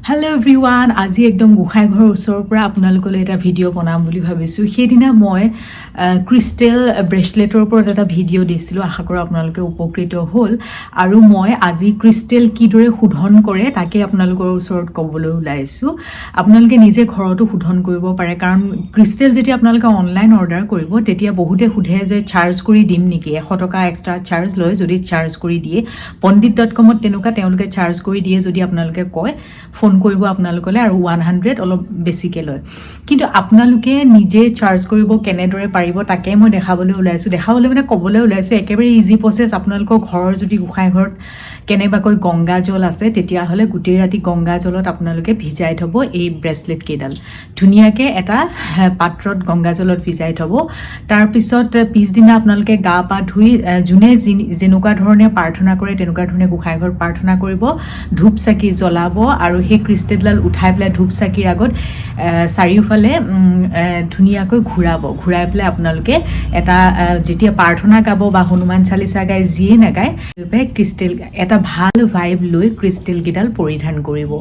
Hello' everyone, আজি একদম গোঁসাই ঘৰৰ ওচৰৰ পৰা আপোনালোকলৈ এটা ভিডিঅ' বনাম বুলি ভাবিছোঁ। সেইদিনা মই ক্ৰিষ্টেল ব্ৰেচলেটৰ ওপৰত এটা ভিডিঅ' দিছিলোঁ। আশা কৰোঁ আপোনালোকে উপকৃত হ'ল। আৰু মই আজি ক্ৰিষ্টেল কিদৰে শোধন কৰে, তাকে আপোনালোকৰ ওচৰত ক'বলৈ ওলাইছোঁ। আপোনালোকে নিজে ঘৰতো শোধন কৰিব পাৰে, কাৰণ ক্ৰিষ্টেল যেতিয়া আপোনালোকে অনলাইন অৰ্ডাৰ কৰিব, তেতিয়া বহুতে সোধে যে চাৰ্জ কৰি দিম নেকি? 100 টকা এক্সট্ৰা চাৰ্জ লয় যদি চাৰ্জ কৰি দিয়ে। পণ্ডিত.কমত তেনেকুৱা তেওঁলোকে চাৰ্জ কৰি দিয়ে। যদি আপোনালোকে কয়, ফোন কৰিব আপোনালোকলৈ আৰু 100 অলপ বেছিকৈ লয়। কিন্তু আপোনালোকে নিজে চাৰ্জ কৰিব কেনেদৰে পাৰিব, তাকে মই দেখাবলৈ ওলাইছোঁ। দেখাবলৈ মানে ক'বলৈ ওলাইছোঁ। একেবাৰে ইজি প্ৰচেছ। আপোনালোকৰ ঘৰৰ যদি গোঁসাই ঘৰত কেনেবাকৈ গংগা জল আছে, তেতিয়াহ'লে গোটেই ৰাতি গংগা জলত আপোনালোকে ভিজাই থ'ব এই ব্ৰেচলেট কেইডাল। ধুনীয়াকৈ এটা পাত্ৰত গংগা জলত ভিজাই থ'ব। তাৰপিছত পিছদিনা আপোনালোকে গা পা ধুই যোনে যেনেকুৱা ধৰণে প্ৰাৰ্থনা কৰে, তেনেকুৱা ধৰণে গোঁসাই ঘৰত প্ৰাৰ্থনা কৰিব, ধূপ চাকি জ্বলাব আৰু সেই ক্ৰিষ্টেলডাল উঠাই পেলাই ধূপ চাকিৰ আগত চাৰিওফালে ধুনীয়াকৈ ঘূৰাব। ঘূৰাই পেলাই আপোনালোকে এটা যেতিয়া প্ৰাৰ্থনা গাব বা হনুমান চালিচা গায়, যিয়ে নাগায়, ক্ৰিষ্টেল এটা ভাল ভাইব লৈ ক্ৰিষ্টেলকেইডাল পৰিধান কৰিব।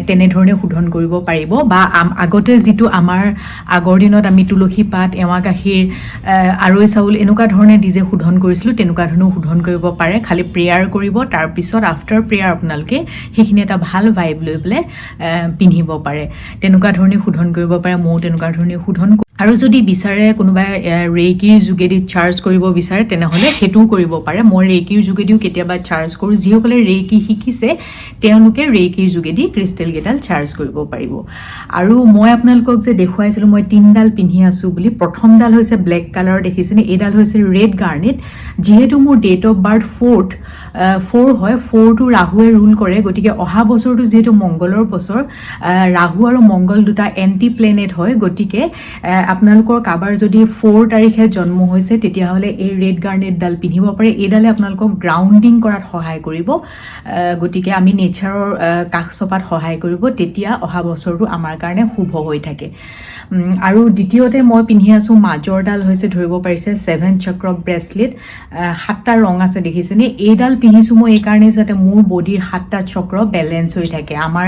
তেনেধৰণে শোধন কৰিব পাৰিব। বা আগতে যিটো আমাৰ আগৰ দিনত আমি তুলসী পাত, এৱা গাখীৰ, আৰৈ চাউল এনেকুৱা ধৰণে দি যে শোধন কৰিছিলোঁ, তেনেকুৱা ধৰণেও শোধন কৰিব পাৰে। খালি প্ৰেয়াৰ কৰিব, তাৰপিছত আফটাৰ প্ৰেয়াৰ আপোনালোকে সেইখিনি এটা ভাল ভাইব লৈ পেলাই পিন্ধিব পাৰে। তেনেকুৱা ধৰণে শোধন কৰিব পাৰে। ময়ো তেনেকুৱা ধৰণে শোধন। আৰু যদি বিচাৰে, কোনোবাই ৰেইকিৰ যোগেদি চাৰ্জ কৰিব বিচাৰে, তেনেহ'লে সেইটোও কৰিব পাৰে। মই ৰেইকিৰ যোগেদিও কেতিয়াবা চাৰ্জ কৰোঁ। যিসকলে ৰেইকি শিকিছে, তেওঁলোকে ৰেইকিৰ যোগেদি ক্ৰিষ্টেলকেইডাল চাৰ্জ কৰিব পাৰিব। আৰু মই আপোনালোকক যে দেখুৱাইছিলোঁ মই তিনিডাল পিন্ধি আছোঁ বুলি, প্ৰথমডাল হৈছে ব্লেক কালাৰ, দেখিছেনে? এইডাল হৈছে ৰেড গাৰ্নেট। যিহেতু মোৰ ডেট অফ বাৰ্থ 4 হয়, ফ'ৰটো ৰাহুৱে ৰুল কৰে। গতিকে অহা বছৰটো যিহেতু মংগলৰ বছৰ, ৰাহু আৰু মংগল দুটা এণ্টি প্লেনেট হয়। গতিকে আপোনালোকৰ কাৰোবাৰ যদি 4 তাৰিখে জন্ম হৈছে, তেতিয়াহ'লে এই ৰেড গাৰ্নেটডাল পিন্ধিব পাৰে। এইডালে আপোনালোকক গ্ৰাউণ্ডিং কৰাত সহায় কৰিব। গতিকে আমি নেচাৰৰ কাষ চপাত সহায় কৰিব। তেতিয়া অহা বছৰটো আমাৰ কাৰণে শুভ হৈ থাকে। আৰু দ্বিতীয়তে মই পিন্ধি আছোঁ মাজৰডাল হৈছে, ধৰিব পাৰিছে, ছেভেন চক্ৰ ব্ৰেচলেট। সাতটা ৰং আছে, দেখিছেনে? এইডাল পিন্ধিছোঁ মই এইকাৰণেই যাতে মোৰ বডিৰ সাতটা চক্ৰ বেলেঞ্চ হৈ থাকে। আমাৰ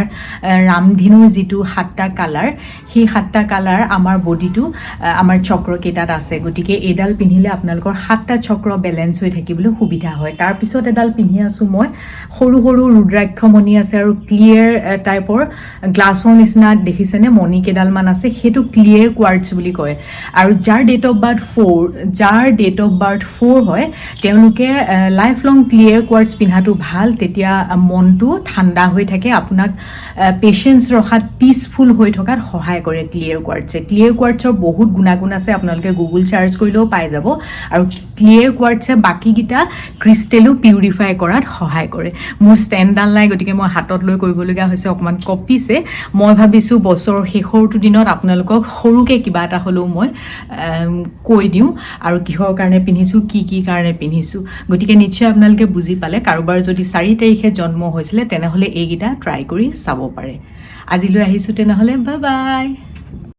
ৰামধেনুৰ যিটো সাতটা কালাৰ, সেই সাতটা কালাৰ আমাৰ বডিটো আমাৰ চক্ৰকেইটাত আছে। গতিকে এইডাল পিন্ধিলে আপোনালোকৰ সাতটা চক্ৰ বেলেঞ্চ হৈ থাকিবলৈ সুবিধা হয়। তাৰপিছত এডাল পিন্ধি আছোঁ মই, সৰু সৰু ৰুদ্ৰাক্ষ মণি আছে আৰু ক্লিয়াৰ টাইপৰ গ্লাছৰ নিচিনা, দেখিছেনে? মণি কেইডালমান আছে। সেইটো ক্লিয়াৰ কোৱাৰ্টছ বুলি কয়। আৰু যাৰ ডেট অফ বাৰ্থ 4 হয়, তেওঁলোকে লাইফ লং ক্লিয়াৰ কোৱাৰ্টছ পিন্ধাটো ভাল। তেতিয়া মনটো ঠাণ্ডা হৈ থাকে, আপোনাক পেচেঞ্চ ৰখাত, পিচফুল হৈ থকাত সহায় কৰে ক্লিয়াৰ কোৱাৰ্টছে। ক্লিয়াৰ কোৱাৰ্টছৰ বহুত গুণাগুণ আছে, আপোনালোকে গুগল চাৰ্চ কৰিলেও পাই যাব। আৰু ক্লিয়াৰ কোৱাৰ্টছে বাকীকেইটা ক্ৰিষ্টেলো পিউৰিফাই কৰাত সহায় কৰে। মোৰ ষ্টেণ্ডডাল নাই, গতিকে মই হাতত লৈ কৰিবলগীয়া হৈছে, অকণমান কঁপিছে। মই ভাবিছোঁ বছৰৰ শেষৰটো দিনত আপোনালোকক সৰুকৈ কিবা এটা হ'লেও মই কৈ দিওঁ আৰু কিহৰ কাৰণে পিন্ধিছোঁ, কি কি কাৰণে পিন্ধিছোঁ। গতিকে নিশ্চয় আপোনালোকে বুজি পালে। কাৰোবাৰ যদি 4 তাৰিখে জন্ম হৈছিলে, তেনেহ'লে এইকেইটা ট্ৰাই কৰি চাব পাৰে। আজিলৈ আহিছোঁ তেনেহ'লে, বাই বাই।